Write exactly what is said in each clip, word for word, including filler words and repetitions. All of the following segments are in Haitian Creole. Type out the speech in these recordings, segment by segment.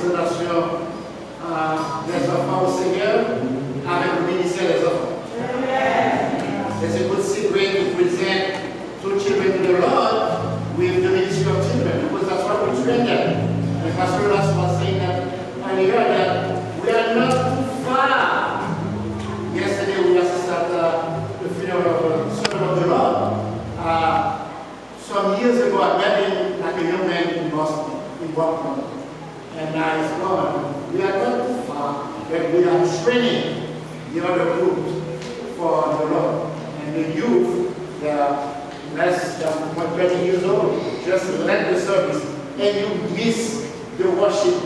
Présentation, euh, des enfants au Seigneur avec le ministère des enfants. It's a good segue to present two children to the Lord with the ministry of children, because that's what we train them. And Pastor Last was saying that earlier, that we are not too far. Yesterday we assisted at uh, the funeral of a servant of the Lord. Uh, some years ago, I met him like a young man in Boston, in Brockton. And I said, Lord, we are not too far, but we are training the other group for the Lord. And the youth, they are less than twenty years old, just led the service, and you miss the worship.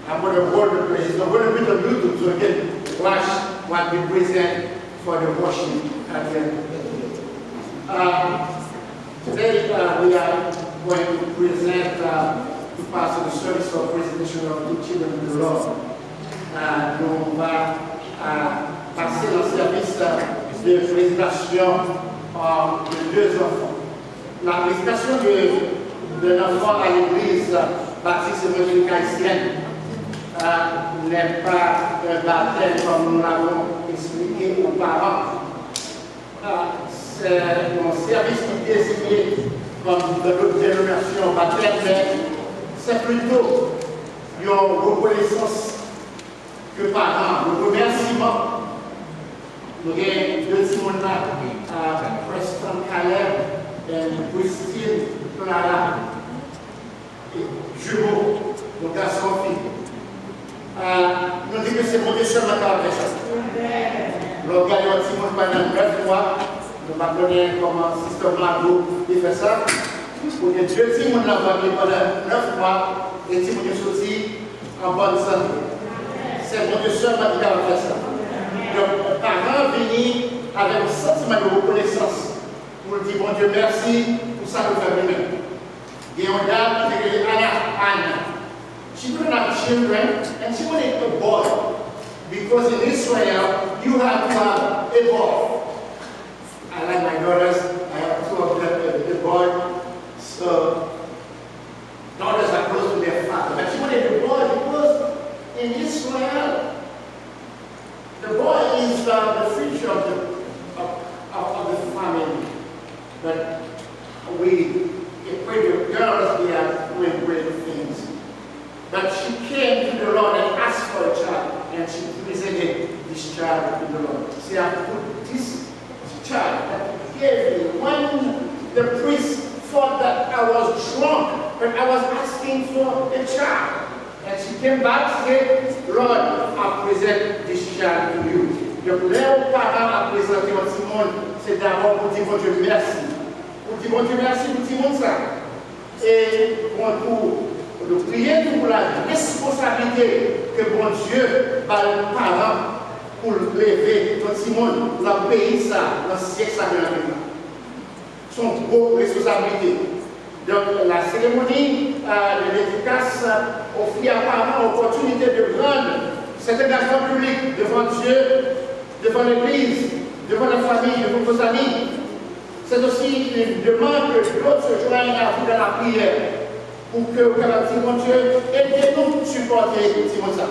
I'm going to hold the praise. I'm going to put on YouTube so you can watch what we present for the worship at the end. Uh, today uh, we are going to present uh, to pass the service of presentation of the children of the Lord. Uh, nou va uh, pase nan sèvis uh, de prezentasyon uh, de de zanfan. La présentation de, d'un enfant à l'église baptiste évangélique haïtienne euh, n'est pas un baptême comme nous l'avons expliqué auparavant. Euh, c'est un service qui est désigné comme dans d'autres dénominations baptême, mais c'est plutôt une reconnaissance ke paran, yon remèsiman. Nou gen de timoun la, uh, Preston Caleb and Christine Clara, jumo, yon gason fi. Uh, nou di ke se Bondye sèlman ki ka fè sa. Lè w gade yon timoun pandan nèf mwa, nou pa konnen kòman sistèm lago te fè sa. Ou gen de timoun nan vant li pandan nèf mwa, e timoun yo soti an bòn sante. Se Bondye sèlman ki kapab fè sa. Donk, paran vini avèk yon santiman de rekonesans pou l di Bondye mèsi pou sa l fè pou mwen. Gen yon dam ki te rele Anna. Anna. She couldn't have children and she wanted a boy. Because in Israel, you had to have a boy. I like my daughters. I have two of them, a, a boy. So, daughters are close to their father. But she wanted a boy because in Israel, the boy is uh, the future of the, of, of, of the family. But we equate the girls, they are doing great things. But she came to the Lord and asked for a child, and she presented this child to the Lord. Say, I put this child that you gave me when the priest thought that I was drunk, but I was asking for a child. And she came back and said, Lord, I present this child to you. Donk, lè yon paran ap prezante yon timoun, se dabò pou di Bondye mèsi. Pou di Bondye mèsi pou timoun sa. E bon, pou nou priye tou pou la responsablite ke Bondye bay paran pou l leve yon timoun nan peyi sa, nan syèk sa ke n ap viv la. Se yon gwo responsablite. Donk, la seremoni de dedikasyon ofri a paran opòtinite de rann sèt angajman piblik devan Dye, devan legliz, devan la fami, devan vos ami. C'est aussi une demande que d'autres se joignent à vous dans la prière pour que vous puissiez dire, Bondye, ede nou sipòte timoun sa.